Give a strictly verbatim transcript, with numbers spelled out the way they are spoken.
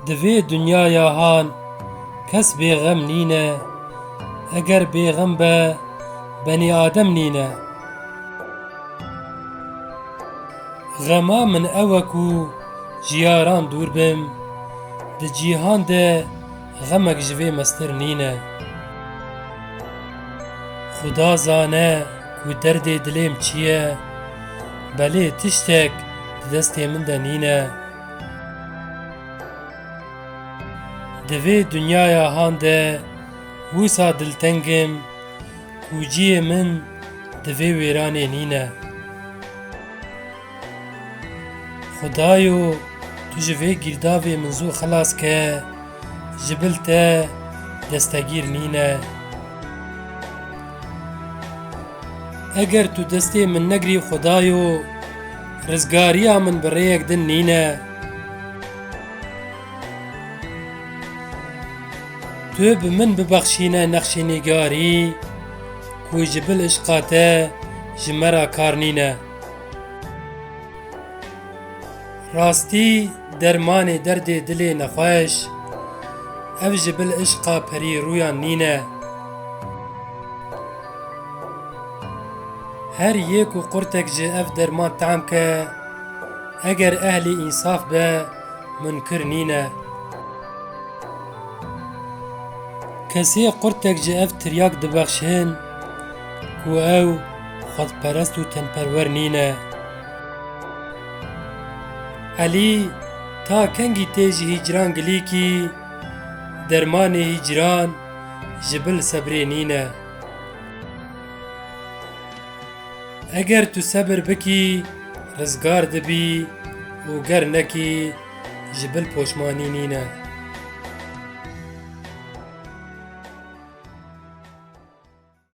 Di vê dinyaya han kes bêxem nîne, eger bêxem be, benî Adem nîne. Xema min ew e ku ji yaran dûr bim, di cîhan de xemek ji vê mestir nîne. Xuda zane ku derdê dilêm çi ye, belê tiştek di destê min de nîne. Di vê dinyaya han de wisa dilteng im ku cihê min di vê wêranê nîne. Xudayo, tu ji vê girdavê min zû xilas ke, ji bil te destegîr nîne. Eger tu destê min negirî Xudayo, rizgariya min bi rêyek din nîne. Tu bi min bibexşîne nexşê nîgarî, ku ji bil işqa te ji me ra kar nîne. Rastî dermanê derdê dilê nexweş, ev ji bil işqa perî rûyan nîne. Her yê ku qurtek ji ev derman tam ke, eger ehlî însaf be, munkir nîne. Kesê qurtek ji ev tiryak dibexşin ku ew xwedperest û tenperwer nîne. Elî, ta kengî tê ji hîcran gilîkî, dermanê hîcran ji bil sebrê nîne. Eger tu sebir bikî, rizgar dibî û ger nekî, ji bil poşmanî nîne.